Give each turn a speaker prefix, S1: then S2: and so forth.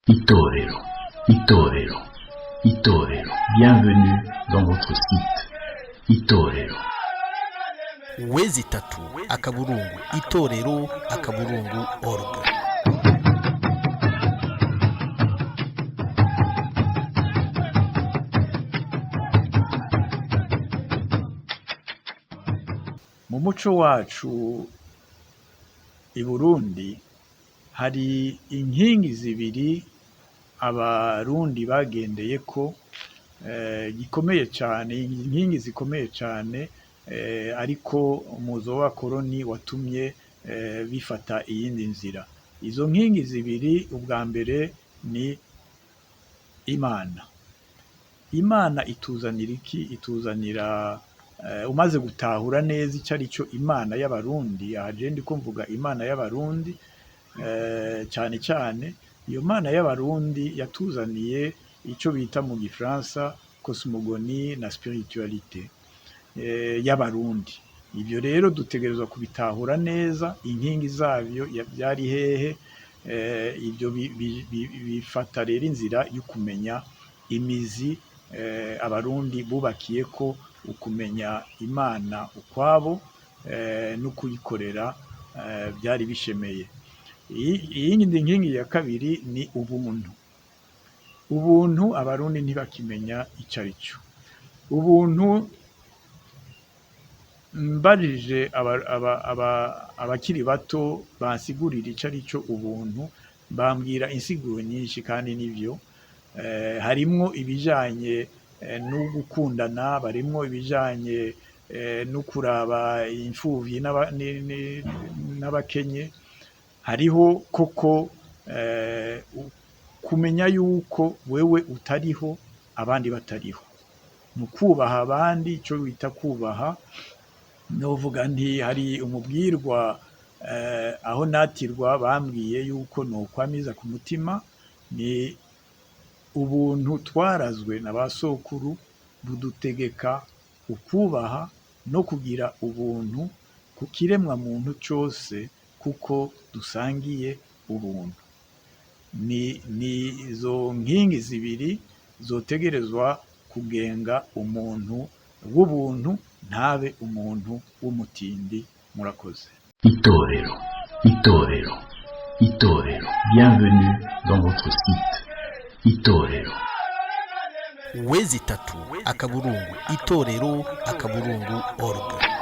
S1: Itorero, Itorero, Itorero. Bienvenue dans votre site Itorero.
S2: www.itorero.org.
S3: Mu muco wacu i Burundi hari inkingi zibiri Abarundi bagendeyeko gikomeye cane, inkingi zikomeye cane, ariko umuzo w'abakoroni watumye bifata iyindi nzira. Izo nkingi zibiri, ubwa mbere ni Imana. Imana ituzanira iki? Ituzanira, umaze gutahura neza ico ari cyo Imana y'Abarundi, aha je ndiko mvuga Imana y'Abarundi cane cane, iyo Mana y'Abarundi yatuzaniye ico bita mu gifaransa cosmogonie na spiritualité y'Abarundi. Ivyo rero dutegerezwa kubitahura neza, inkingi zavyo vyari hehe, ivyo bifata rero inzira yo kumenya imizi Abarundi bubakiyeko ukumenya Imana ukwabo no kuyikorera vyari bishemeye. Iyindi nkingi ya kabiri ni ubuntu. Ubuntu Abarundi ntibakimenya ico ari cyo. Ubuntu, mbajije abakiri bato bansigurira ico ari cyo ubuntu, bambwira insiguro nyinshi kandi nivyo, harimwo ibijanye no gukundana, barimwo ibijanye no kuraba imfuvyi n'abakenye, hariho koko kumenya yuko wewe utariho abandi batariho, ni ukubaha abandi, ico bita kubaha. Novuga nti hari umubwirwa aho natirwa bambwiye yuko nokwamiza ku mutima, ni ubuntu twarazwe na ba sokuru budutegeka ukubaha no kugira ubuntu ku kiremwa muntu cose kuko dusangiye ubuntu. Ni izo nkingi zibiri zotegerezwa kugenga umuntu w'ubuntu, ntabe umuntu w'umutindi. Murakoze.
S1: Itorero, Itorero, Itorero. Bienvenue dans votre site Itorero.
S2: www.itorero.org.